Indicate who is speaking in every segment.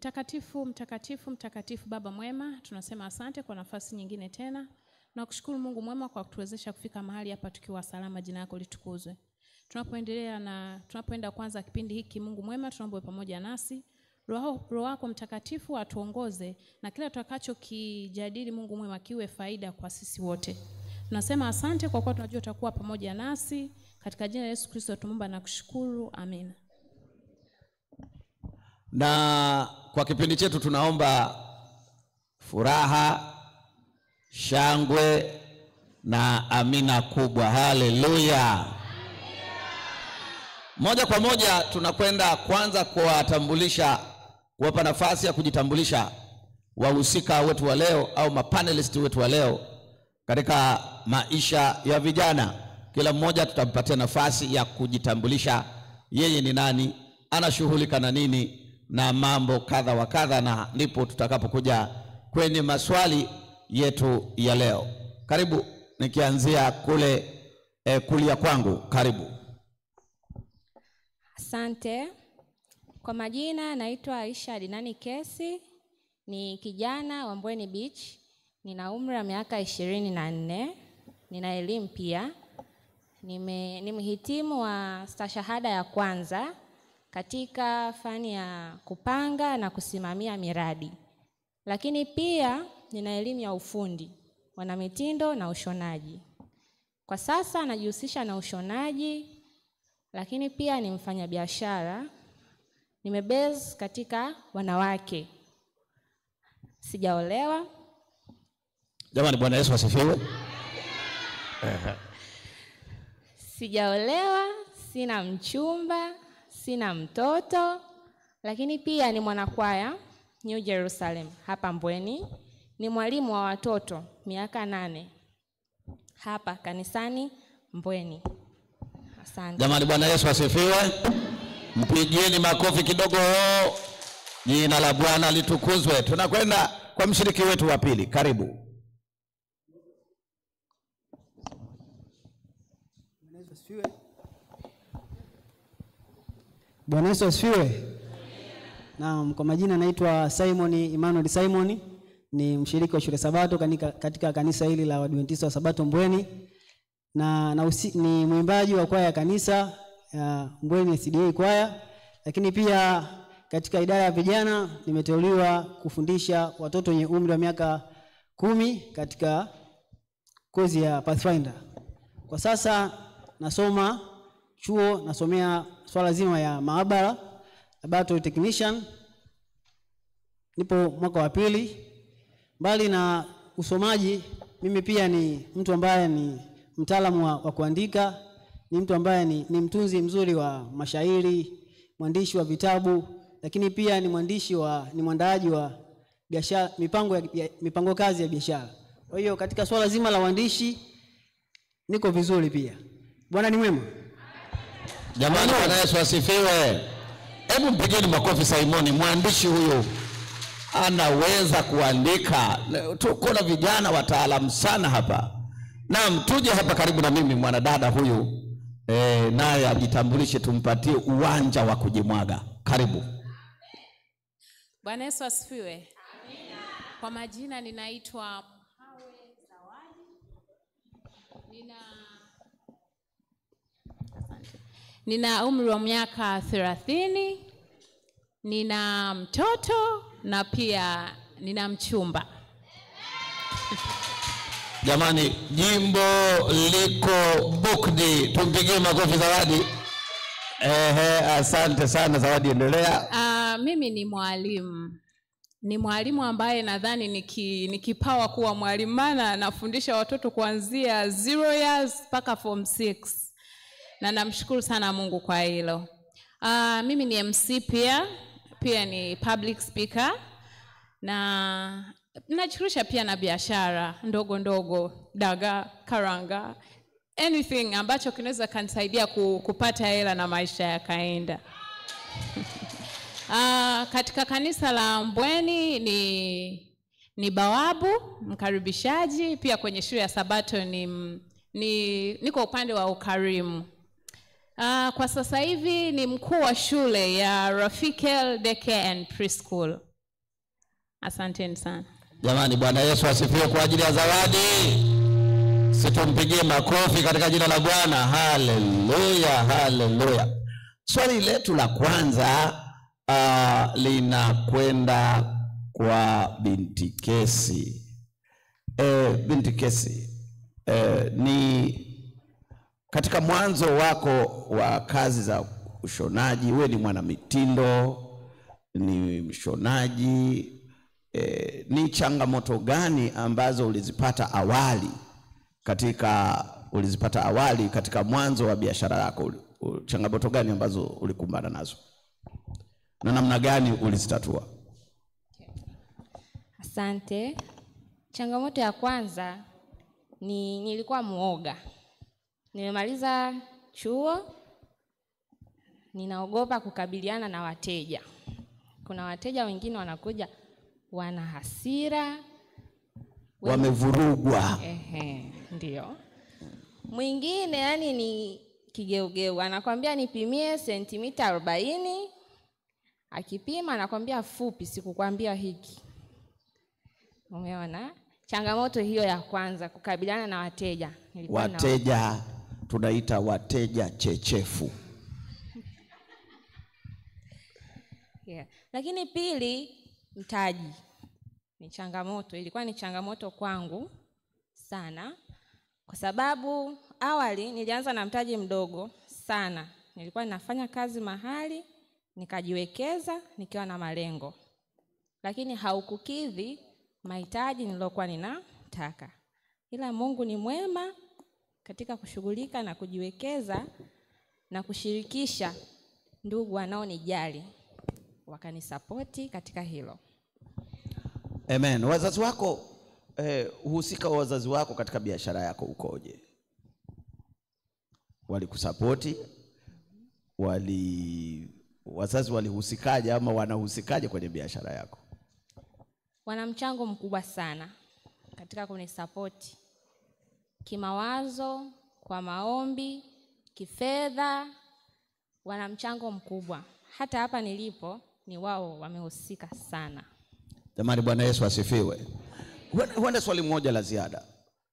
Speaker 1: Mtakatifu, mtakatifu, mtakatifu, Baba mwema, tunasema asante kwa nafasi nyingine tena. Na kushukuru Mungu mwema kwa kutuwezesha kufika mahali hapa tukiwa salama, jina lako litukuzwe. Tunapoendelea na tunapoenda kwanza kipindi hiki, Mungu mwema, tunaomba pamoja nasi. Roho wako Mtakatifu atuongoze na kila tutakachokijadili, Mungu mwema, kiwe faida kwa sisi wote. Tunasema asante kwa kuwa tunajua utakuwa pamoja nasi. Katika jina la Yesu Kristo tunaomba na kushukuru, amina.
Speaker 2: Na kwa kipindi chetu tunaomba furaha, shangwe na amina kubwa. Haleluya. Moja kwa moja tunakwenda kwanza kuwatambulisha, kuwapa nafasi ya kujitambulisha wahusika wetu wa leo au mapanelist wetu wa leo katika maisha ya vijana. Kila mmoja tutampatia nafasi ya kujitambulisha, yeye ni nani, anashughulika na nini na mambo kadha wa kadha, na ndipo tutakapokuja kwenye maswali yetu ya leo. Karibu, nikianzia kule kulia kwangu. Karibu.
Speaker 3: Asante. Kwa majina naitwa Aisha Dinani Kesi, ni kijana wa Mbweni Beach, nina umri wa miaka 24, nina elimu pia. Ni mhitimu wa stashahada ya kwanza katika fani ya kupanga na kusimamia miradi. Lakini pia nina elimu ya ufundi, wanamitindo na ushonaji. Kwa sasa najihusisha na ushonaji, lakini pia ni mfanyabiashara. Nimebase katika wanawake. Sijaolewa.
Speaker 2: Jamani, Bwana Yesu asifiwe.
Speaker 3: Sijaolewa, sina mchumba, sina mtoto, lakini pia ni mwanakwaya New Jerusalem hapa Mbweni. Ni mwalimu wa watoto miaka 8 hapa kanisani Mbweni. Asante.
Speaker 2: Jamani, Bwana Yesu asifiwe. Mpigieni makofi kidogo. Jina la Bwana litukuzwe. Tunakwenda kwa mshiriki wetu wa pili. Karibu.
Speaker 4: Bwana Yesu asifiwe. Naam, kwa majina naitwa Simon Emmanuel Simon, ni mshiriki wa shule Sabato katika kanisa hili la Waadventista wa Sabato Mbweni, na ni mwimbaji wa kwaya ya kanisa Mbweni SDA kwaya, lakini pia katika idara ya vijana nimeteuliwa kufundisha watoto wenye umri wa miaka 10 katika kozi ya Pathfinder. Kwa sasa nasoma chuo, nasomea swala zima ya maabara, laboratory technician. Nipo mwaka wa pili. Mbali na usomaji, mimi pia ni mtu ambaye ni mtaalamu wa kuandika, ni mtu ambaye ni mtunzi mzuri wa mashairi, mwandishi wa vitabu, lakini pia ni mwandishi wa ni mwandaaji wa biashara, mipango kazi ya biashara. Kwa hiyo katika swala zima la uandishi niko vizuri pia. Bwana ni mwema.
Speaker 2: Jamani, Bwana Yesu asifiwe. Hebu mpigeni makofi Simoni, mwandishi huyu anaweza kuandika. Tuko na vijana wataalamu sana hapa. Naam, tuje hapa karibu na mimi mwanadada huyu naye ajitambulishe, tumpatie uwanja wa kujimwaga. Karibu.
Speaker 1: Bwana Yesu asifiwe. Amina. Kwa majina ninaitwa Mhawe Zawadi. Nina umri wa miaka 30, nina mtoto na pia nina mchumba.
Speaker 2: Jamani, jimbo liko bukdi, tumpigie makofi Zawadi. Asante sana Zawadi, endelea.
Speaker 1: Mimi ni mwalimu. Ni mwalimu ambaye nadhani ni kipawa kuwa mwalimu, maana nafundisha watoto kuanzia 0 years mpaka form 6. Na namshukuru sana Mungu kwa hilo. Mimi ni MC pia ni public speaker, na najishughulisha pia na biashara ndogo ndogo, daga, karanga, anything ambacho kinaweza kanisaidia kupata hela na maisha yakaenda. Katika kanisa la Mbweni ni bawabu, mkaribishaji, pia kwenye shule ya Sabato niko upande wa ukarimu. Kwa sasa hivi ni mkuu wa shule ya Rafikel Daycare and Preschool. Asanteni sana.
Speaker 2: Jamani, Bwana Yesu asifiwe kwa ajili ya Zawadi. Situmpigie makofi katika jina la Bwana. Haleluya, haleluya. Swali letu la kwanza linakwenda kwa binti Kesi. Binti Kesi, ni katika mwanzo wako wa kazi za ushonaji, wewe ni mwanamitindo, ni mshonaji, ni changamoto gani ambazo ulizipata awali katika mwanzo wa biashara yako? Changamoto gani ambazo ulikumbana nazo na namna gani ulizitatua?
Speaker 3: Asante. Changamoto ya kwanza ni nilikuwa muoga. Nimemaliza chuo, ninaogopa kukabiliana na wateja. Kuna wateja wengine wanakuja wana hasira,
Speaker 2: wamevurugwa.
Speaker 3: Ndio. Mwingine yani ni kigeugeu, anakwambia nipimie sentimita 40, akipima anakwambia fupi, sikukwambia hiki. Umeona? Changamoto hiyo ya kwanza, kukabiliana na wateja.
Speaker 2: Wateja tunaita wateja chechefu.
Speaker 3: Yeah. Lakini pili, mtaji ni changamoto. Ilikuwa ni changamoto kwangu sana, kwa sababu awali nilianza na mtaji mdogo sana. Nilikuwa ninafanya kazi mahali, nikajiwekeza nikiwa na malengo, lakini haukukidhi mahitaji nilokuwa ninataka. Ila Mungu ni mwema katika kushughulika na kujiwekeza na kushirikisha ndugu wanaonijali, wakanisapoti katika hilo.
Speaker 2: Amen. Wazazi wako, uhusika wa wazazi wako katika biashara yako ukoje? Walikusapoti? Wazazi walihusikaje ama wanahusikaje kwenye biashara yako?
Speaker 3: Wana mchango mkubwa sana katika kunisapoti kimawazo, kwa maombi, kifedha. Wana mchango mkubwa. Hata hapa nilipo ni wao wamehusika sana.
Speaker 2: Jamani, Bwana Yesu asifiwe. Huenda swali moja la ziada.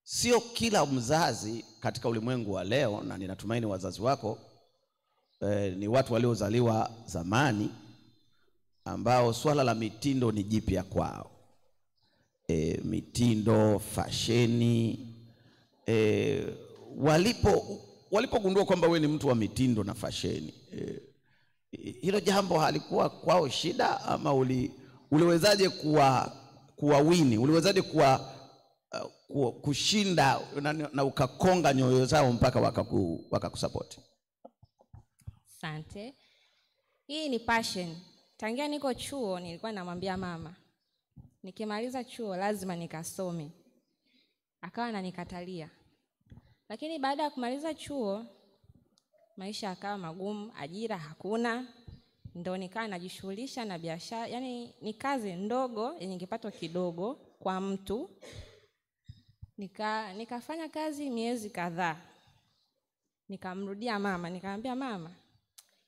Speaker 2: Sio kila mzazi katika ulimwengu wa leo, na ninatumaini wazazi wako ni watu waliozaliwa zamani ambao swala la mitindo ni jipya kwao. Mitindo, fasheni, walipogundua kwamba wewe ni mtu wa mitindo na fasheni, hilo jambo halikuwa kwao shida? Ama uliwezaje kuwawini? Uliwezaje kushinda na ukakonga nyoyo zao mpaka wakakusupport?
Speaker 3: Asante. Hii ni passion. Tangia niko chuo nilikuwa namwambia mama, nikimaliza chuo lazima nikasome. Akawa ananikatalia. Lakini baada ya kumaliza chuo maisha yakawa magumu, ajira hakuna. Ndio nikawa najishughulisha na biashara, yani ni kazi ndogo yenye kipato kidogo kwa mtu. Nikafanya kazi miezi kadhaa. Nikamrudia mama, nikamwambia mama,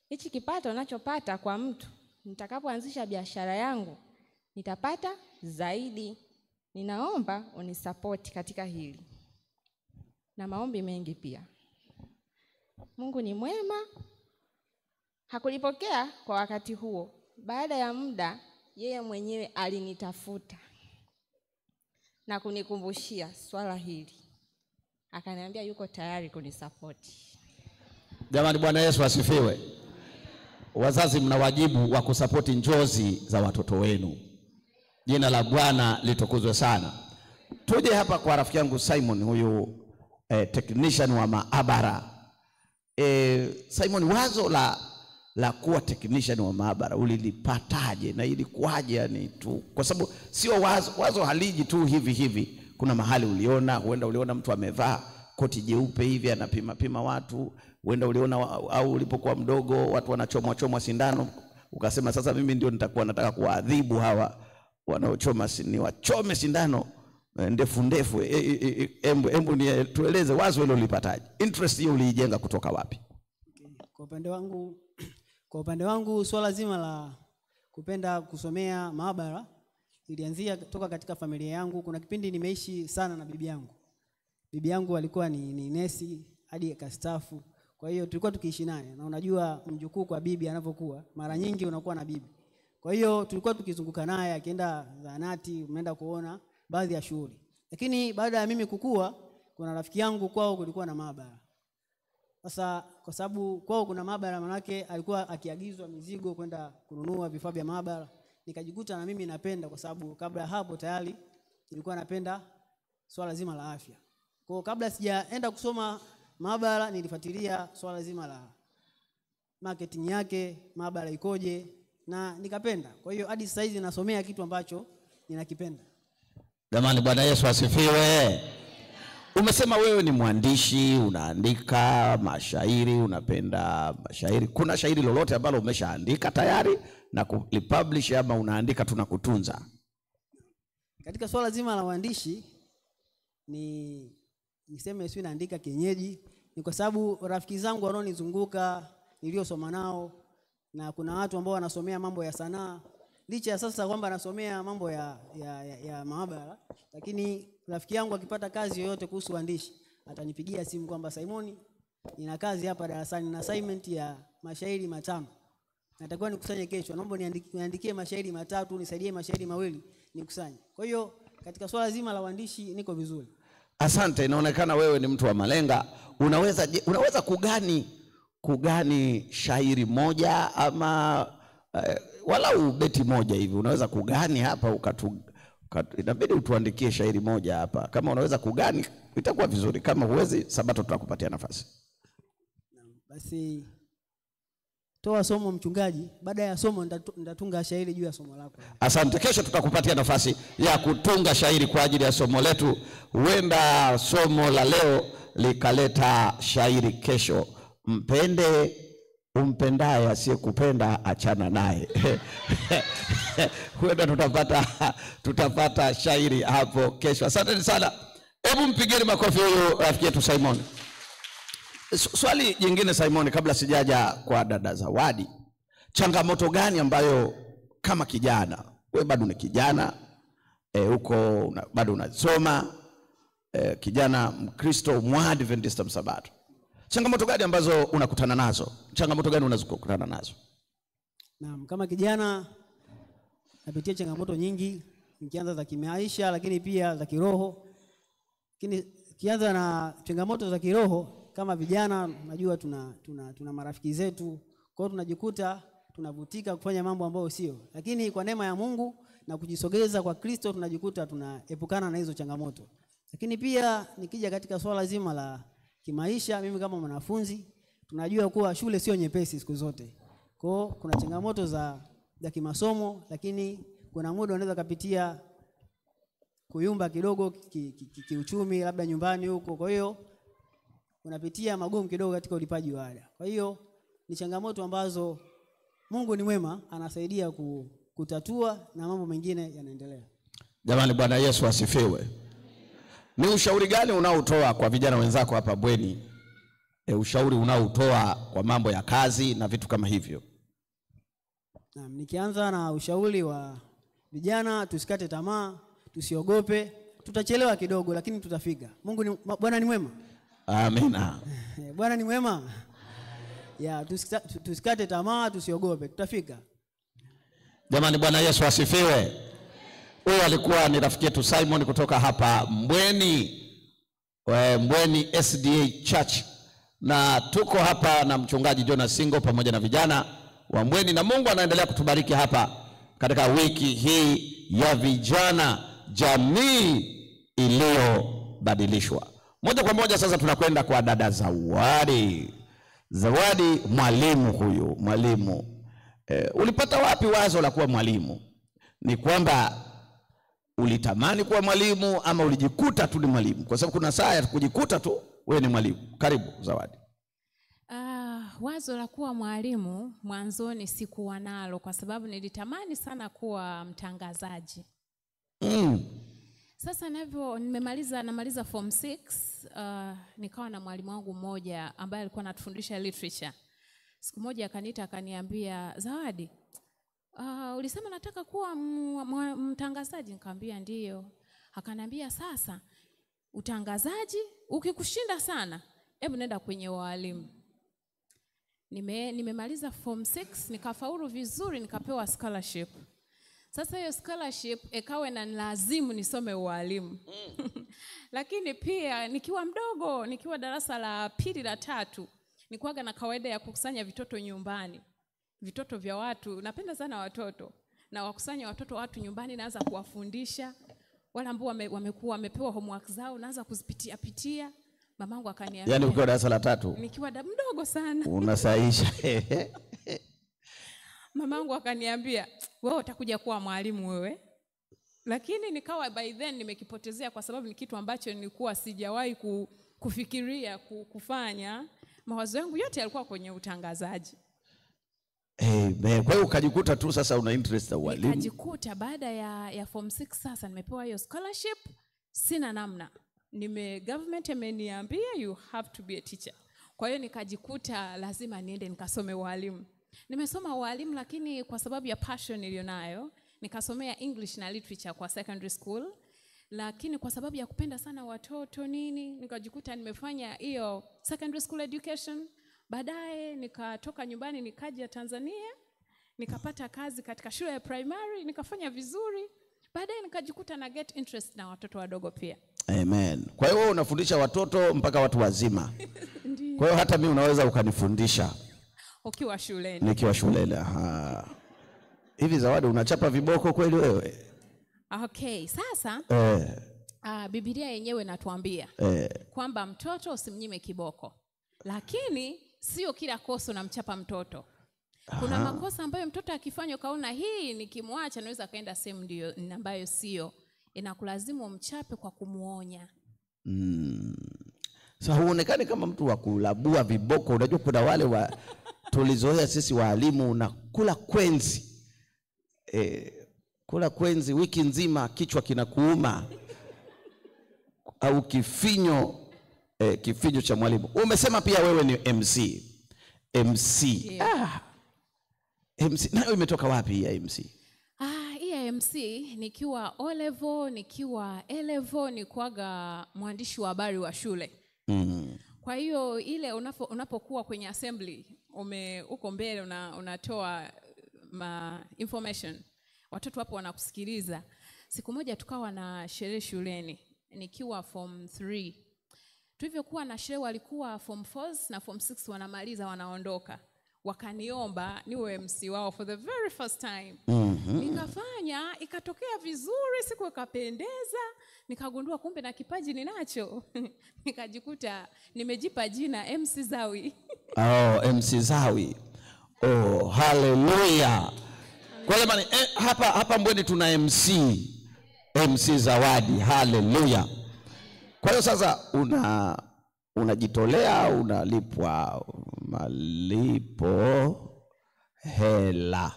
Speaker 3: hichi kipato ninachopata kwa mtu, nitakapoanzisha biashara yangu nitapata zaidi. Ninaomba unisupport katika hili. Na maombi mengi pia. Mungu ni mwema. Hakulipokea kwa wakati huo. Baada ya muda yeye mwenyewe alinitafuta na kunikumbushia swala hili. Akaniambia yuko tayari kunisupport.
Speaker 2: Jamani, Bwana Yesu asifiwe. Wazazi mna wajibu wa kusapoti njozi za watoto wenu. Jina la Bwana litukuzwe sana. Tuje hapa kwa rafiki yangu Simon, huyu technician wa maabara. Simon, wazo la kuwa technician wa maabara ulilipataje na ilikuwaje? Yani tu kwa sababu sio wazo haliji tu hivi hivi. Kuna mahali uliona, huenda uliona mtu amevaa koti jeupe hivi anapima pima watu, huenda uliona au ulipokuwa mdogo watu wanachomwa chomwa sindano, ukasema sasa mimi ndio nitakuwa nataka kuwaadhibu hawa wanaochoma, ni wachome sindano ndefu ndefu. Embu ni tueleze wazo hilo ulipataje? Interest hiyo uliijenga kutoka wapi?
Speaker 4: Okay. Kwa upande wangu swala zima la kupenda kusomea maabara Ilianzia toka katika familia yangu. Kuna kipindi nimeishi sana na bibi yangu. Bibi yangu alikuwa ni nesi hadi akastaafu. Kwa hiyo tulikuwa tukiishi naye, na unajua mjukuu kwa bibi anavyokuwa, mara nyingi unakuwa na bibi. Kwa hiyo tulikuwa tukizunguka naye, akienda zahanati, umeenda kuona baadhi ya shughuli. Lakini baada ya mimi kukua, kuna rafiki yangu kwao kulikuwa na maabara. Sasa kwa sababu kwao kuna maabara, manake alikuwa akiagizwa mizigo kwenda kununua vifaa vya maabara. Nikajikuta na mimi napenda, kwa sababu kabla hapo tayari nilikuwa napenda swala zima la afya. Kwa hiyo kabla sijaenda kusoma maabara, nilifuatilia swala zima la marketing yake, maabara ikoje, na nikapenda. Kwa hiyo hadi sasa hizi nasomea kitu ambacho ninakipenda.
Speaker 2: Jamani, Bwana Yesu asifiwe. Umesema wewe ni mwandishi, unaandika mashairi, unapenda mashairi. Kuna shairi lolote ambalo umeshaandika tayari na kulipublish, ama unaandika tu na kutunza?
Speaker 4: Katika swala zima la uandishi, niseme sio naandika kienyeji, ni kwa sababu rafiki zangu wanaonizunguka niliosoma nao, na kuna watu ambao wanasomea mambo ya sanaa. Licha ya sasa kwamba nasomea mambo ya maabara, lakini rafiki yangu akipata kazi yoyote kuhusu uandishi atanipigia simu kwamba Simoni, nina kazi hapa darasani na assignment ya mashairi 5. Natakiwa nikusanye kesho, naomba niandikie mashairi 3, nisaidie mashairi 2 nikusanye. Kwa hiyo katika swala zima la uandishi niko vizuri.
Speaker 2: Asante, inaonekana wewe ni mtu wa malenga. Unaweza kugani shairi moja ama walau beti moja hivi? Unaweza kugani hapa inabidi utuandikie shairi moja hapa. Kama unaweza kugani itakuwa vizuri, kama huwezi Sabato tutakupatia nafasi.
Speaker 4: Basi toa somo mchungaji, baada ya somo nitatunga shairi juu ya somo lako.
Speaker 2: Asante, kesho tutakupatia nafasi ya kutunga shairi kwa ajili ya somo letu. Huenda somo la leo likaleta shairi kesho. Mpende umpendaye, asiyekupenda achana naye. Huenda tutapata shairi hapo kesho. Asante sana. Hebu mpigeni makofi huyu rafiki yetu Simon. Swali jingine Simon, kabla sijaja kwa dada Zawadi. Changamoto gani ambayo kama kijana, wewe bado ni kijana, uko bado unasoma, kijana Mkristo Mwadventista Msabato. Changamoto gani ambazo unakutana nazo? Changamoto gani unazokutana nazo?
Speaker 4: Naam, kama kijana napitia changamoto nyingi, nikianza za kimaisha lakini pia za kiroho. Lakini kianza na changamoto za kiroho, kama vijana najua tuna marafiki zetu, kwa hiyo tunajikuta tunavutika kufanya mambo ambayo sio. Lakini kwa neema ya Mungu na kujisogeza kwa Kristo tunajikuta tunaepukana na hizo changamoto. Lakini pia nikija katika swala zima la kimaisha, mimi kama mwanafunzi tunajua kuwa shule sio nyepesi siku zote. Kwa hiyo kuna changamoto za kimasomo, lakini kuna muda unaweza kupitia kuyumba kidogo kiuchumi labda nyumbani huko. Kwa hiyo unapitia magumu kidogo katika ulipaji wa ada. Kwa hiyo ni changamoto ambazo Mungu ni mwema, anasaidia kutatua na mambo mengine yanaendelea.
Speaker 2: Jamani, Bwana Yesu asifiwe. Ni ushauri gani unaotoa kwa vijana wenzako hapa Bweni? Ushauri unaotoa kwa mambo ya kazi na vitu kama hivyo?
Speaker 4: Naam, nikianza na ushauri wa vijana, tusikate tamaa, tusiogope. Tutachelewa kidogo lakini tutafika. Mungu ni Bwana ni mwema.
Speaker 2: Amina.
Speaker 4: Bwana ni mwema. Ya, tusikate tamaa, tusiogope, tutafika.
Speaker 2: Jamani, Bwana Yesu asifiwe. Huyu alikuwa ni rafiki yetu Simon kutoka hapa Mbweni, Mbweni SDA Church. Na tuko hapa na mchungaji Jonas Singo pamoja na vijana wa Mbweni, na Mungu anaendelea kutubariki hapa katika wiki hii ya vijana, jamii iliyobadilishwa. Moja kwa moja sasa tunakwenda kwa dada Zawadi. Zawadi, mwalimu huyu, mwalimu. Ulipata wapi wazo la kuwa mwalimu? Ni kwamba ulitamani kuwa mwalimu ama ulijikuta tu ni mwalimu? Kwa sababu kuna saa ya kujikuta tu wewe ni mwalimu. Karibu Zawadi.
Speaker 1: Wazo la kuwa mwalimu mwanzoni sikuwa nalo kwa sababu nilitamani sana kuwa mtangazaji. Sasa navyo namaliza form 6, nikawa na mwalimu wangu mmoja ambaye alikuwa anatufundisha literature. Siku moja akaniita akaniambia, Zawadi, Ulisema nataka kuwa mtangazaji? Nikamwambia ndio. Akaniambia sasa utangazaji ukikushinda sana, hebu nenda kwenye walimu. Nimemaliza form 6, nikafaulu vizuri, nikapewa scholarship. Sasa hiyo scholarship ikawa inanilazimu nisome ualimu. Lakini pia nikiwa mdogo, nikiwa darasa la 2 la 3, nilikuwa na kawaida ya kukusanya vitoto nyumbani. Vitoto vya watu, napenda sana watoto. Na wakusanya watoto watu nyumbani, naanza kuwafundisha. Wale ambao wamekuwa wamepewa homework zao, naanza kuzipitia pitia. Mamangu akaniambia.
Speaker 2: Yaani ukiwa darasa la 3?
Speaker 1: Nikiwa mdogo sana.
Speaker 2: Unasaisha.
Speaker 1: Mamangu akaniambia, wewe utakuja kuwa mwalimu wewe. Lakini nikawa by then nimekipotezea, kwa sababu ni kitu ambacho nilikuwa sijawahi kufikiria kufanya. Mawazo yangu yote yalikuwa kwenye utangazaji.
Speaker 2: Amen. Kwa hiyo ukajikuta tu sasa una interest ya ualimu.
Speaker 1: Nikajikuta baada ya form 6 sasa nimepewa hiyo scholarship, sina namna. Government imeniambia you have to be a teacher. Kwa hiyo nikajikuta lazima niende nikasome ualimu. Nimesoma ualimu, lakini kwa sababu ya passion nilionayo, nikasomea English na literature kwa secondary school. Lakini kwa sababu ya kupenda sana watoto nini, nikajikuta nimefanya hiyo secondary school education. Baadaye nikatoka nyumbani nikaja Tanzania, nikapata kazi katika shule ya primary, nikafanya vizuri. Baadaye nikajikuta na get interest na watoto wadogo pia.
Speaker 2: Amen. Kwa hiyo wewe unafundisha watoto mpaka watu wazima.
Speaker 1: Ndiyo.
Speaker 2: Kwa hiyo hata mimi unaweza ukanifundisha
Speaker 1: ukiwa shuleni.
Speaker 2: Nikiwa shuleni. Aha. Hivi Zawadi unachapa viboko kweli wewe?
Speaker 1: Okay, sasa Biblia yenyewe inatuambia kwamba mtoto usimnyime kiboko. Lakini sio kila kosa unamchapa mtoto. Kuna makosa ambayo mtoto akifanya ukaona hii nikimwacha naweza kaenda sehemu ndio ambayo sio, inakulazimu umchape kwa kumuonya.
Speaker 2: Sasa huonekani kama mtu wa kulabua viboko. Unajua kuna wale tulizoea sisi walimu na kula kwenzi. Kula kwenzi wiki nzima kichwa kinakuuma. Au kifinyo, kifinyo cha mwalimu. Umesema pia wewe ni MC. MC.
Speaker 1: Yeah.
Speaker 2: MC nayo imetoka wapi ya MC?
Speaker 1: Hii ya MC nikiwa O level, nikiwa A level nikuaga mwandishi wa habari wa shule. Kwa hiyo ile unapokuwa kwenye assembly, uko mbele unatoa information. Watoto wapo wanakusikiliza. Siku moja tukawa na sherehe shuleni nikiwa form 3. Tulivyokuwa na sherehe walikuwa form 4 na form 6 wanamaliza wanaondoka. Wakaniomba niwe MC wao for the very first time. Nikafanya, ikatokea vizuri, siku ikapendeza, nikagundua kumbe na kipaji ninacho. Nikajikuta nimejipa jina MC Zawi.
Speaker 2: Oh, MC Zawi. Oh, hallelujah. Kwa hiyo jamani, hapa Mbweni tuna MC. MC Zawadi, hallelujah. Kwa hiyo sasa unajitolea, unalipwa malipo hela.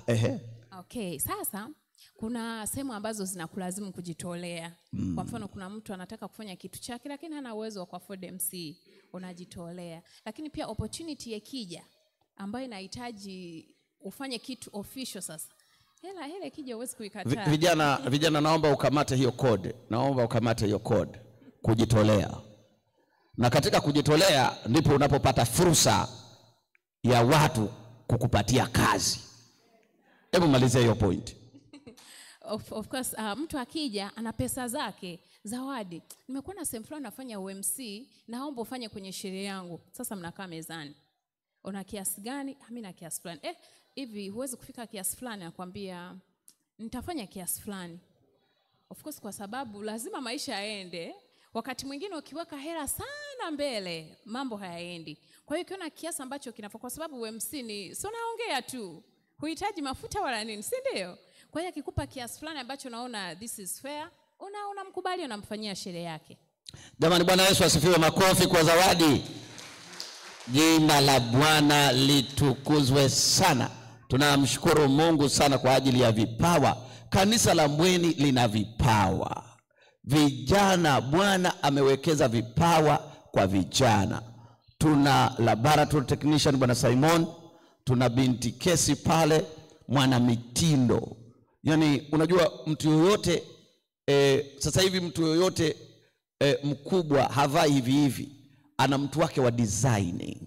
Speaker 1: Okay, sasa kuna sehemu ambazo zinakulazimu kujitolea. Kwa mfano kuna mtu anataka kufanya kitu chake lakini hana uwezo wa kuafford MC, unajitolea. Lakini pia opportunity ikija ambayo inahitaji ufanye kitu official sasa. Hela ikija huwezi kuikataa.
Speaker 2: Vijana naomba ukamate hiyo code. Naomba ukamate hiyo code. Kujitolea. Na katika kujitolea ndipo unapopata fursa ya watu kukupatia kazi. Hebu malizia hiyo point.
Speaker 1: Of course, mtu akija ana pesa zake. Zawadi, nimekuwa na sehemu fulani nafanya UMC, naomba ufanye kwenye sherehe yangu. Sasa mnakaa mezani. Una kiasi gani? Mimi na kiasi fulani. Hivi huwezi kufika kiasi fulani? Nakwambia nitafanya kiasi fulani. Of course kwa sababu lazima maisha yaende. Wakati mwingine ukiweka hela sana mbele, mambo hayaendi. Kwa hiyo ukiona kiasi ambacho kinafaa, kwa sababu UMC ni sio naongea tu. Huhitaji mafuta wala nini, si ndio? Kwa hiyo akikupa kiasi fulani ambacho unaona this is fair, unamkubali, unamfanyia sherehe yake.
Speaker 2: Jamani, Bwana Yesu asifiwe. Makofi kwa Zawadi. Jina la Bwana litukuzwe sana. Tunamshukuru Mungu sana kwa ajili ya vipawa. Kanisa la Mbweni lina vipawa. Vijana, Bwana amewekeza vipawa kwa vijana. Tuna laboratory technician Bwana Simon, tuna binti Kesi pale, mwanamitindo. Yaani unajua mtu yoyote sasa hivi mtu yoyote mkubwa havai hivi hivi, ana mtu wake wa designing.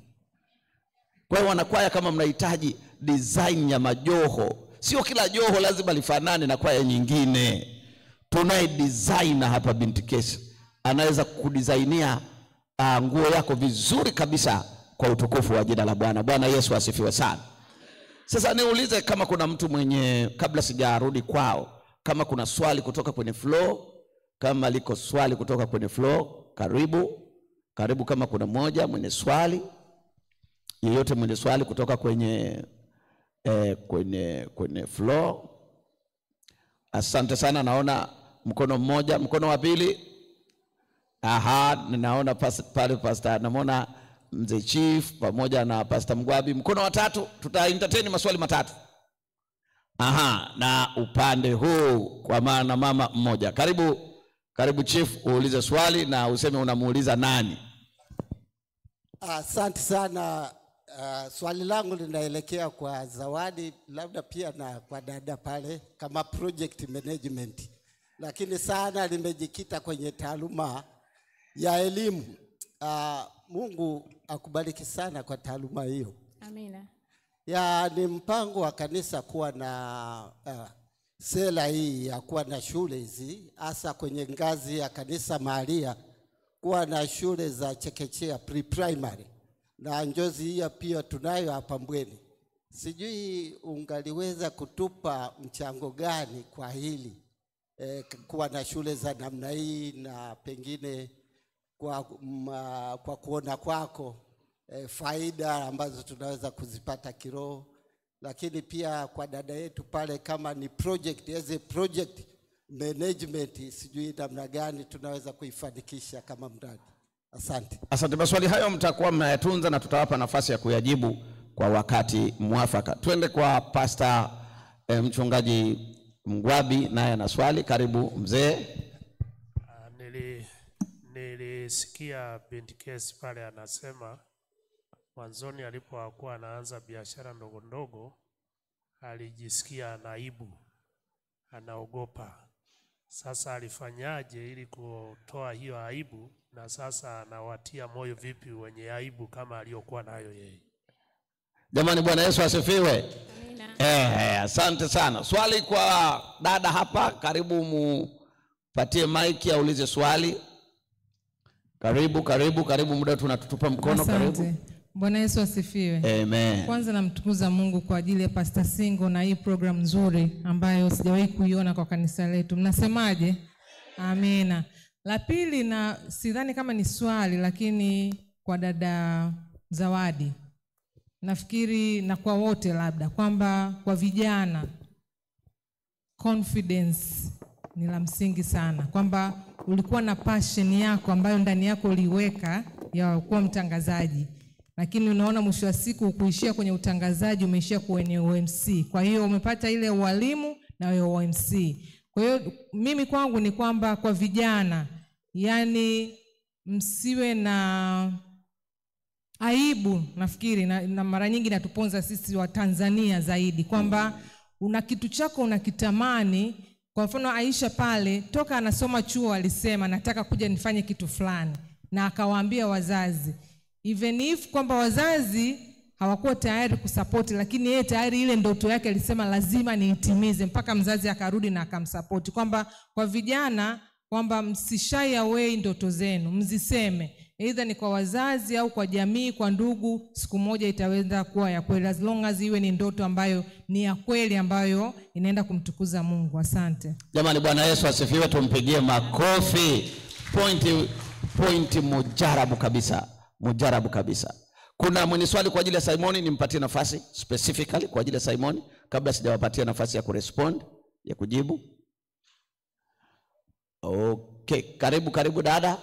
Speaker 2: Kwa hiyo wanakwaya, kama mnahitaji design ya majoho, sio kila joho lazima lifanane na kwaya nyingine. Tunaye designer hapa, Binti Kesi, anaweza kudesignia nguo yako vizuri kabisa kwa utukufu wa jina la Bwana. Bwana Yesu asifiwe sana. Sasa niulize kama kuna mtu mwenye, kabla sijarudi kwao, kama kuna swali kutoka kwenye floor, kama liko swali kutoka kwenye floor, karibu. Karibu kama kuna mmoja mwenye swali, yeyote mwenye swali kutoka kwenye kwenye floor. Asante sana, naona mkono mmoja, mkono wa pili. Aha, ninaona pale pastor, namuona mzee Chief pamoja na Pastor Mgwabi. Mkono wa tatu, tuta entertain maswali matatu. Aha, na upande huu kwa maana mama mmoja. Karibu, karibu Chief, uulize swali na useme unamuuliza nani.
Speaker 5: Asante sana. Swali langu linaelekea kwa Zawadi, labda pia na kwa dada pale kama project management, lakini sana limejikita kwenye taaluma ya elimu. Mungu akubariki sana kwa taaluma hiyo.
Speaker 1: Amina.
Speaker 5: Ya, ni mpango wa kanisa kuwa na sera hii ya kuwa na shule hizi, hasa kwenye ngazi ya kanisa mahalia, kuwa na shule za chekechea pre-primary, na Njozi hii pia tunayo hapa Mbweni. Sijui ungaliweza kutupa mchango gani kwa hili, kuwa na shule za namna hii, na pengine kwa kuona kwako faida ambazo tunaweza kuzipata kiroho, lakini pia kwa dada yetu pale kama ni project, as a project management, sijui namna gani tunaweza kuifanikisha kama mradi. Asante.
Speaker 2: Asante. Maswali hayo mtakuwa mnayatunza na tutawapa nafasi ya kuyajibu kwa wakati mwafaka. Twende kwa Pastor Mchungaji Mgwabi, naye ana swali. Karibu mzee.
Speaker 6: Nilisikia Binti Kesi pale anasema mwanzoni alipokuwa anaanza biashara ndogo ndogo alijisikia anaibu, anaogopa. Sasa alifanyaje ili kutoa hiyo aibu, na sasa anawatia moyo vipi wenye aibu kama aliyokuwa nayo yeye?
Speaker 2: Jamani, Bwana Yesu asifiwe. Amina. Asante sana. Swali kwa dada hapa, karibu mupatie mic aulize swali. Karibu, karibu, karibu, muda tunatutupa mkono.
Speaker 7: Asante.
Speaker 2: Karibu.
Speaker 7: Bwana Yesu asifiwe.
Speaker 2: Amen.
Speaker 7: Kwanza namtukuza Mungu kwa ajili ya Pastor Singo na hii program nzuri ambayo sijawahi kuiona kwa kanisa letu. Mnasemaje? Amina. La pili, na sidhani kama ni swali, lakini kwa dada Zawadi, nafikiri na kwa wote labda, kwamba kwa vijana confidence ni la msingi sana, kwamba ulikuwa na passion yako ambayo ndani yako uliweka ya kuwa mtangazaji, lakini unaona mwisho wa siku kuishia kwenye utangazaji, umeishia kwenye OMC. Kwa hiyo umepata ile ualimu na OMC. Kwa hiyo mimi kwangu ni kwamba kwa vijana, yani msiwe na aibu, nafikiri na mara nyingi natuponza sisi wa Tanzania zaidi, kwamba una kitu chako unakitamani. Kwa mfano Aisha pale toka anasoma chuo alisema nataka kuja nifanye kitu fulani, na akawaambia wazazi, even if kwamba wazazi hawakuwa tayari kusupport, lakini yeye tayari ile ndoto yake alisema lazima niitimize, mpaka mzazi akarudi na akamsupport. Kwamba kwa vijana kwamba msishy away ndoto zenu, mziseme, either ni kwa wazazi au kwa jamii, kwa ndugu, siku moja itaweza kuwa ya kweli, as long as iwe ni ndoto ambayo ni ya kweli, ambayo inaenda kumtukuza Mungu. Asante.
Speaker 2: Jamani, Bwana Yesu asifiwe, tumpigie makofi. Pointi mujarabu kabisa, mujarabu kabisa. Kuna mwenye swali kwa ajili ya Simoni, nimpatie nafasi specifically kwa ajili ya Simoni kabla sijawapatia nafasi ya kurespond, ya kujibu. Okay, karibu, karibu dada.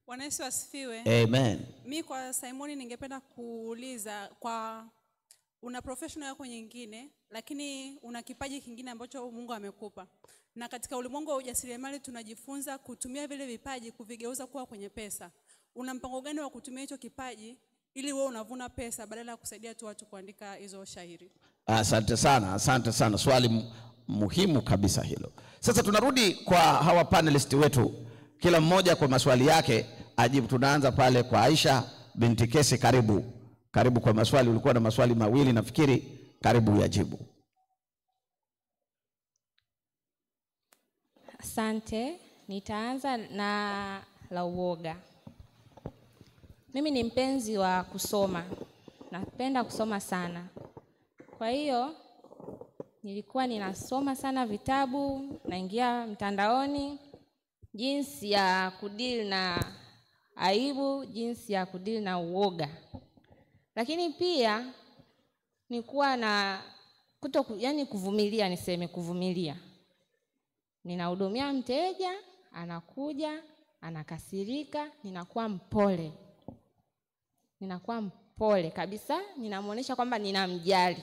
Speaker 8: Bwana Yesu asifiwe.
Speaker 2: Amen.
Speaker 8: Mimi kwa Simoni ningependa kuuliza, kwa una professional yako nyingine, lakini una kipaji kingine ambacho Mungu amekupa. Na katika ulimwengu wa ujasiriamali tunajifunza kutumia vile vipaji kuvigeuza kuwa kwenye pesa. Una mpango gani wa kutumia hicho kipaji ili wewe unavuna pesa badala ya kusaidia tu watu kuandika hizo shairi.
Speaker 2: Asante sana, asante sana. Swali muhimu kabisa hilo. Sasa tunarudi kwa hawa panelist wetu, kila mmoja kwa maswali yake ajibu. Tunaanza pale kwa Aisha binti Kesi, karibu. Karibu kwa maswali, ulikuwa na maswali mawili nafikiri, karibu yajibu.
Speaker 3: Asante, nitaanza na la uoga. Mimi ni mpenzi wa kusoma. Napenda kusoma sana. Kwa hiyo nilikuwa ninasoma sana vitabu, naingia mtandaoni jinsi ya kudili na aibu, jinsi ya kudili na uoga. Lakini pia nilikuwa na yani kuvumilia, niseme kuvumilia. Ninahudumia mteja, anakuja, anakasirika, ninakuwa mpole. Ninakuwa mpole kabisa, ninamuonesha kwamba ninamjali.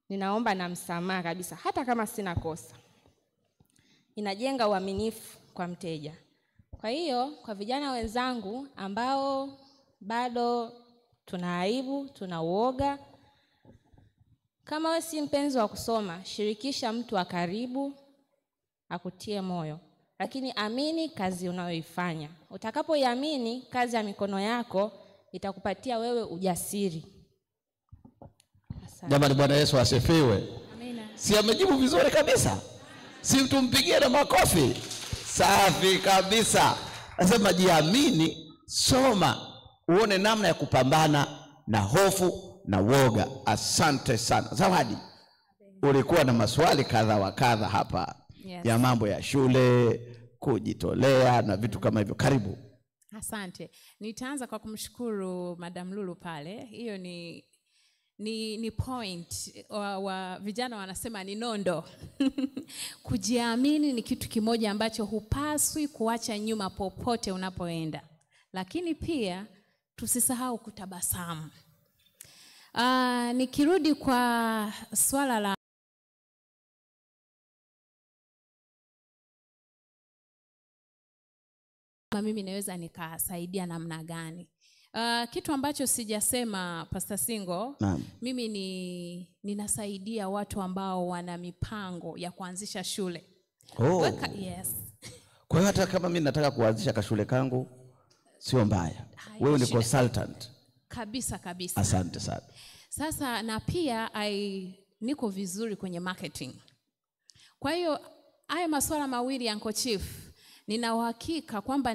Speaker 3: Ninaomba na msamaha kabisa hata kama sina kosa. Inajenga uaminifu kwa mteja. Kwa hiyo kwa vijana wenzangu ambao bado tuna aibu, tuna uoga, kama wewe si mpenzi wa kusoma, shirikisha mtu wa karibu akutie moyo. Lakini amini kazi unayoifanya. Utakapoiamini kazi ya mikono yako itakupatia wewe ujasiri.
Speaker 2: Jamani, Bwana Yesu asifiwe.
Speaker 3: Amina.
Speaker 2: Si amejibu vizuri kabisa? Si tumpigie na makofi? Safi kabisa. Nasema jiamini, soma, uone namna ya kupambana na hofu na woga. Asante sana. Zawadi, ulikuwa na maswali kadha wa kadha hapa.
Speaker 1: Yes.
Speaker 2: Ya mambo ya shule, kujitolea na vitu kama hivyo. Karibu.
Speaker 1: Asante. Nitaanza kwa kumshukuru Madam Lulu pale. Hiyo ni point wa vijana wanasema ni nondo. Kujiamini ni kitu kimoja ambacho hupaswi kuacha nyuma popote unapoenda. Lakini pia tusisahau kutabasamu. Nikirudi kwa swala la mimi naweza nikasaidia namna gani? Kitu ambacho sijasema Pastor Singo,
Speaker 2: naam,
Speaker 1: mimi ninasaidia watu ambao wana mipango ya kuanzisha shule.
Speaker 2: Oh.
Speaker 1: Yes.
Speaker 2: Kwa hiyo hata kama mimi nataka kuanzisha kashule kangu sio mbaya. Wewe ni consultant.
Speaker 1: Kabisa kabisa.
Speaker 2: Asante sana.
Speaker 1: Sasa na pia niko vizuri kwenye marketing. Kwa hiyo haya masuala mawili Uncle Chief, nina uhakika kwamba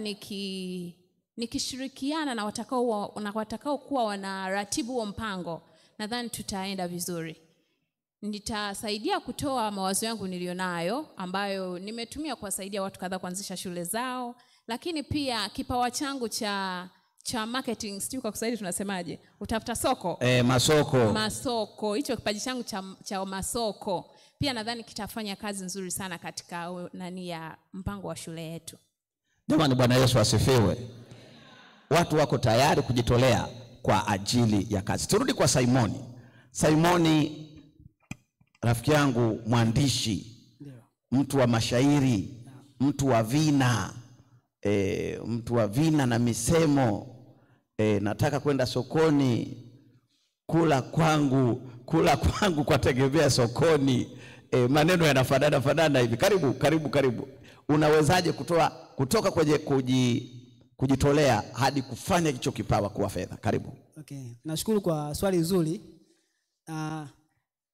Speaker 1: nikishirikiana na watakao kuwa wanaratibu huo mpango, nadhani tutaenda vizuri. Nitasaidia kutoa mawazo yangu nilionayo ambayo nimetumia kuwasaidia watu kadhaa kuanzisha shule zao, lakini pia kipawa changu cha marketing, sijui kwa Kiswahili tunasemaje, utafuta soko.
Speaker 2: Masoko.
Speaker 1: Masoko, hicho kipaji changu cha masoko pia nadhani kitafanya kazi nzuri sana katika nani ya mpango wa shule yetu.
Speaker 2: Jamani, Bwana Yesu asifiwe. Watu wako tayari kujitolea kwa ajili ya kazi. Turudi kwa Simoni. Simoni rafiki yangu, mwandishi, mtu wa mashairi, mtu wa vina, mtu wa vina na misemo. Nataka kwenda sokoni, kula kwangu kwa tegemea sokoni. Maneno yanafanana fanana hivi. Karibu, karibu, karibu. Unawezaje kutoka kwenye kujitolea hadi kufanya hicho kipawa kuwa fedha? Karibu.
Speaker 4: Okay, nashukuru kwa swali zuri.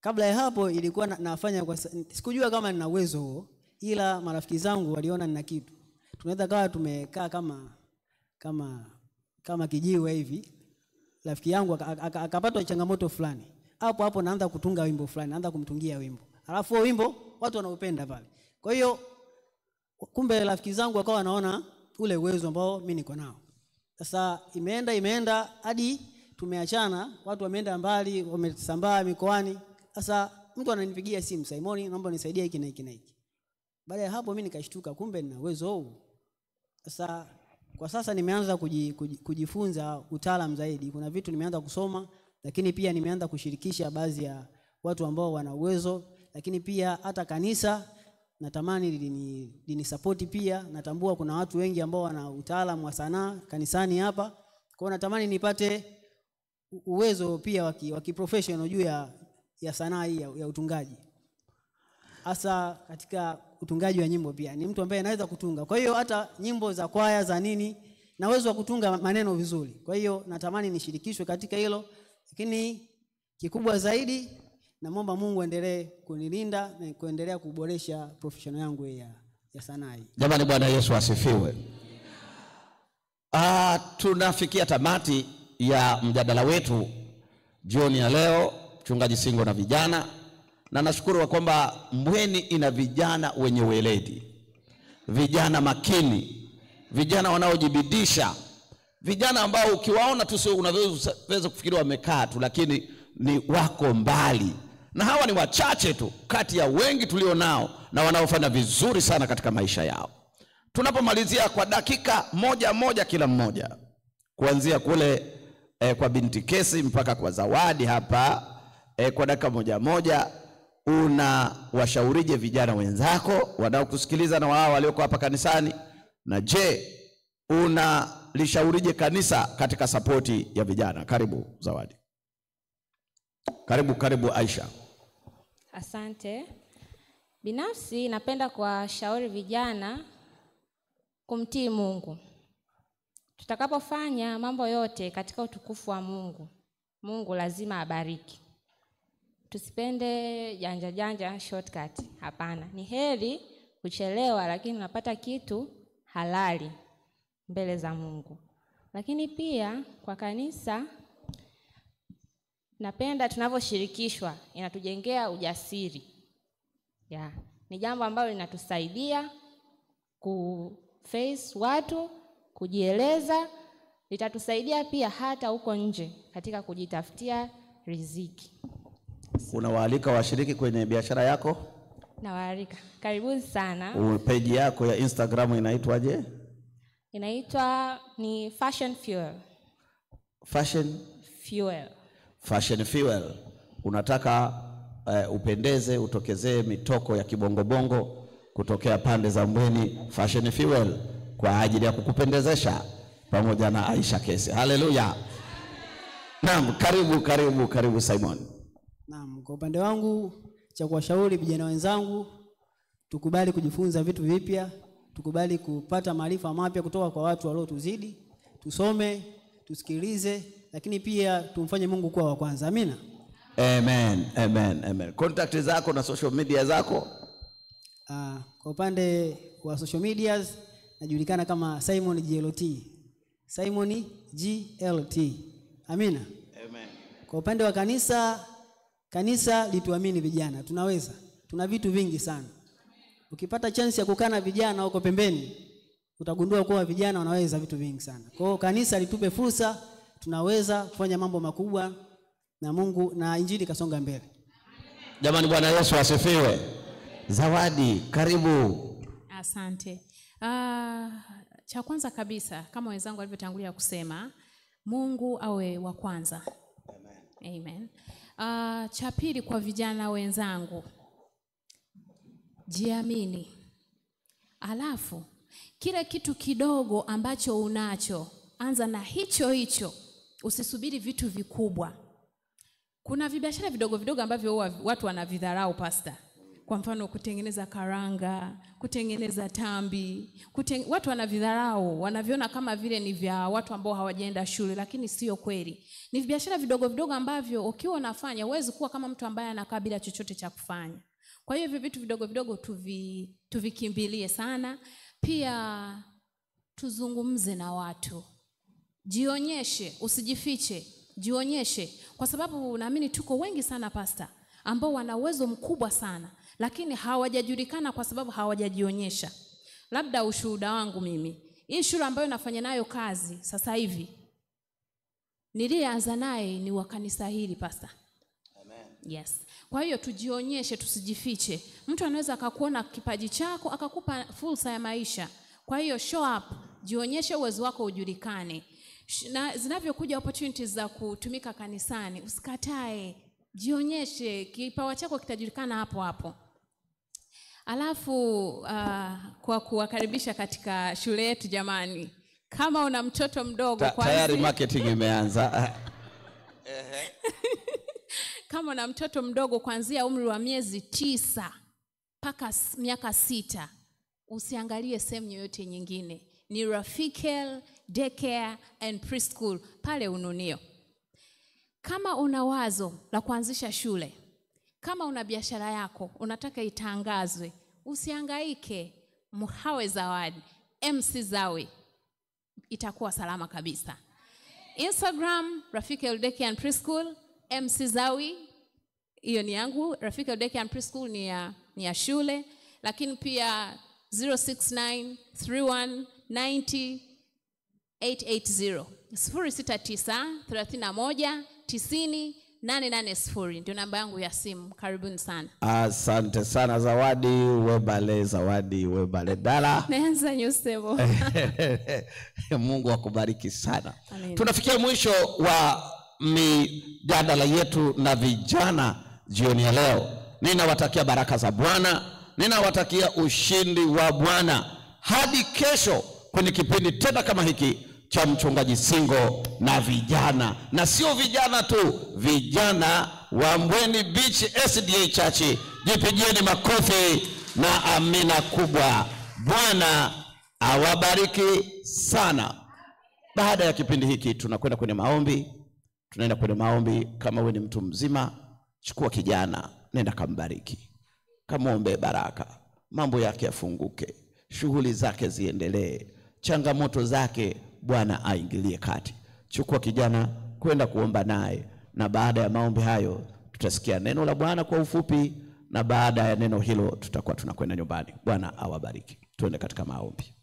Speaker 4: Kabla ya hapo ilikuwa nafanya kwa sikujua kama nina uwezo huo, ila marafiki zangu waliona nina kitu. Tunaweza kawa tumekaa kama kijiwe hivi. Rafiki yangu akapatwa changamoto fulani. Hapo hapo naanza kutunga wimbo fulani, naanza kumtungia wimbo. Alafu wimbo watu wanaupenda pale. Kwa hiyo kumbe rafiki zangu wakawa wanaona ule uwezo ambao mimi niko nao. Sasa imeenda hadi tumeachana, watu wameenda mbali, wamesambaa mikoani. Sasa mtu ananipigia simu, Simoni, naomba unisaidie hiki na hiki na hiki. Baada ya hapo mimi nikashtuka, kumbe nina uwezo huu. Sasa kwa sasa nimeanza kujifunza utaalamu zaidi. Kuna vitu nimeanza kusoma, lakini pia nimeanza kushirikisha baadhi ya watu ambao wana uwezo, lakini pia hata kanisa natamani linisupport pia. Natambua kuna watu wengi ambao wana utaalamu wa sanaa kanisani hapa. Kwa hiyo natamani nipate uwezo pia wa kiprofessional juu ya sanaa hii ya utungaji, hasa katika utungaji wa nyimbo. Pia ni mtu ambaye anaweza kutunga, kwa hiyo hata nyimbo za kwaya za nini na uwezo wa kutunga maneno vizuri. Kwa hiyo natamani nishirikishwe katika hilo, lakini kikubwa zaidi namwomba Mungu aendelee kunilinda na kuendelea kuboresha profession yangu ya sanaa hii.
Speaker 2: Jamani, Bwana Yesu asifiwe. Tunafikia tamati ya mjadala wetu jioni ya leo, Mchungaji Singo na vijana, na nashukuru kwamba Mbweni ina vijana wenye weledi, vijana makini, vijana wanaojibidisha, vijana ambao ukiwaona tu sio unaweza kufikiri wamekaa tu, lakini ni wako mbali. Na hawa ni wachache tu kati ya wengi tulio nao na wanaofanya vizuri sana katika maisha yao. Tunapomalizia kwa dakika moja moja kila mmoja, kuanzia kule kwa binti Kesi mpaka kwa Zawadi hapa, kwa dakika moja moja, una washaurije vijana wenzako wanaokusikiliza na wao walioko hapa kanisani? Na je, unalishaurije kanisa katika sapoti ya vijana? Karibu Zawadi. Karibu Aisha.
Speaker 3: Asante. Binafsi napenda kuwashauri vijana kumtii Mungu. Tutakapofanya mambo yote katika utukufu wa Mungu, Mungu lazima abariki. Tusipende janja janja, shortcut. Hapana. Ni heri kuchelewa lakini unapata kitu halali mbele za Mungu. Lakini pia kwa kanisa napenda tunavyoshirikishwa, inatujengea ujasiri. Ni jambo ambalo linatusaidia ku face watu, kujieleza, litatusaidia pia hata huko nje katika kujitafutia riziki.
Speaker 2: Unawaalika washiriki kwenye biashara yako?
Speaker 3: Nawaalika. Karibuni sana.
Speaker 2: Page yako ya Instagram inaitwaje?
Speaker 3: Inaitwa ni Fashion Fuel.
Speaker 2: Fashion
Speaker 3: Fuel.
Speaker 2: Fashion Fuel. Unataka upendeze, utokezee mitoko ya kibongobongo kutokea pande za Mbweni, Fashion Fuel kwa ajili ya kukupendezesha pamoja na Aisha Kesi. Haleluya. Naam, karibu Simon.
Speaker 4: Naam, kwa upande wangu cha kuwashauri vijana wenzangu, tukubali kujifunza vitu vipya, tukubali kupata maarifa mapya kutoka kwa watu waliotuzidi, tusome, tusikilize, lakini pia tumfanye Mungu kuwa wa kwanza. Amina.
Speaker 2: Amen, amen, amen. Contact zako na social media zako?
Speaker 4: Kwa upande wa social medias najulikana kama Simon GLT. Simon GLT. Amina.
Speaker 2: Amen.
Speaker 4: Kwa upande wa kanisa, kanisa lituamini vijana, tunaweza. Tuna vitu vingi sana. Ukipata chance ya kukaa na vijana huko pembeni, utagundua kuwa vijana wanaweza vitu vingi sana. Kwa hiyo kanisa litupe fursa, tunaweza kufanya mambo makubwa na Mungu na injili kasonga mbele.
Speaker 2: Jamani, Bwana Yesu asifiwe. Zawadi, karibu.
Speaker 1: Asante. Cha kwanza kabisa kama wenzangu walivyotangulia kusema, Mungu awe wa kwanza. Amen. Amen. Cha pili kwa vijana wenzangu, jiamini. Alafu kile kitu kidogo ambacho unacho, anza na hicho hicho. Usisubiri vitu vikubwa. Kuna vibiashara vidogo vidogo ambavyo watu wanavidharau, pastor. Kwa mfano kutengeneza karanga, kutengeneza tambi, watu wanavidharau, wanaviona kama vile ni vya watu ambao hawajaenda shule, lakini sio kweli. Ni biashara vidogo vidogo ambavyo ukiwa unafanya huwezi kuwa kama mtu ambaye anakaa bila chochote cha kufanya. Kwa hiyo hivi vitu vidogo vidogo tuvikimbilie sana. Pia tuzungumze na watu. Jionyeshe, usijifiche, jionyeshe, kwa sababu naamini tuko wengi sana pastor ambao wana uwezo mkubwa sana lakini hawajajulikana kwa sababu hawajajionyesha. Labda ushuhuda wangu mimi, hii shule ambayo nafanya nayo kazi sasa hivi, nilianza naye ni wa kanisa hili pastor.
Speaker 2: Amen.
Speaker 1: Yes. Kwa hiyo tujionyeshe, tusijifiche. Mtu anaweza akakuona kipaji chako akakupa fursa ya maisha. Kwa hiyo show up, jionyeshe, uwezo wako ujulikane. Na zinavyokuja opportunities za kutumika kanisani, usikatae. Jionyeshe, kipawa chako kitajulikana hapo hapo. Alafu kwa kuwakaribisha katika shule yetu jamani, kama una mtoto mdogo
Speaker 2: tayari marketing imeanza.
Speaker 1: Kama una mtoto mdogo kuanzia umri wa miezi 9 mpaka miaka 6, usiangalie sehemu yoyote nyingine. Ni Rafikel Daycare and Preschool pale Ununio. Kama una wazo la kuanzisha shule, kama una biashara yako unataka itangazwe, usihangaike, Mhawe Zawadi, MC Zawi, itakuwa salama kabisa. Instagram Rafikel Daycare and Preschool, MC Zawi, hiyo ni yangu. Rafikel Daycare and Preschool ni ya shule, lakini pia 069 31 90 880, 069 31 90 880 ndio namba yangu ya simu. Karibuni sana.
Speaker 2: Asante sana Zawadi, webale Zawadi, webale dala.
Speaker 1: Naanza nyusebo.
Speaker 2: Mungu akubariki sana.
Speaker 1: Amen.
Speaker 2: Tunafikia mwisho wa mijadala yetu na vijana jioni ya leo. Ninawatakia baraka za Bwana, ninawatakia ushindi wa Bwana. Hadi kesho kwenye kipindi tena kama hiki cha Mchungaji Singo na vijana. Na sio vijana tu, vijana wa Mbweni Beach SDA Church. Jipigieni makofi na amina kubwa. Bwana awabariki sana. Baada ya kipindi hiki tunakwenda kwenye maombi. Tunaenda kwenye maombi. Kama wewe ni mtu mzima, chukua kijana, nenda kambariki, kamuombe baraka, mambo yake yafunguke, shughuli zake ziendelee, changamoto zake Bwana aingilie kati. Chukua kijana kwenda kuomba naye, na baada ya maombi hayo tutasikia neno la Bwana kwa ufupi, na baada ya neno hilo tutakuwa tunakwenda nyumbani. Bwana awabariki. Tuende katika maombi.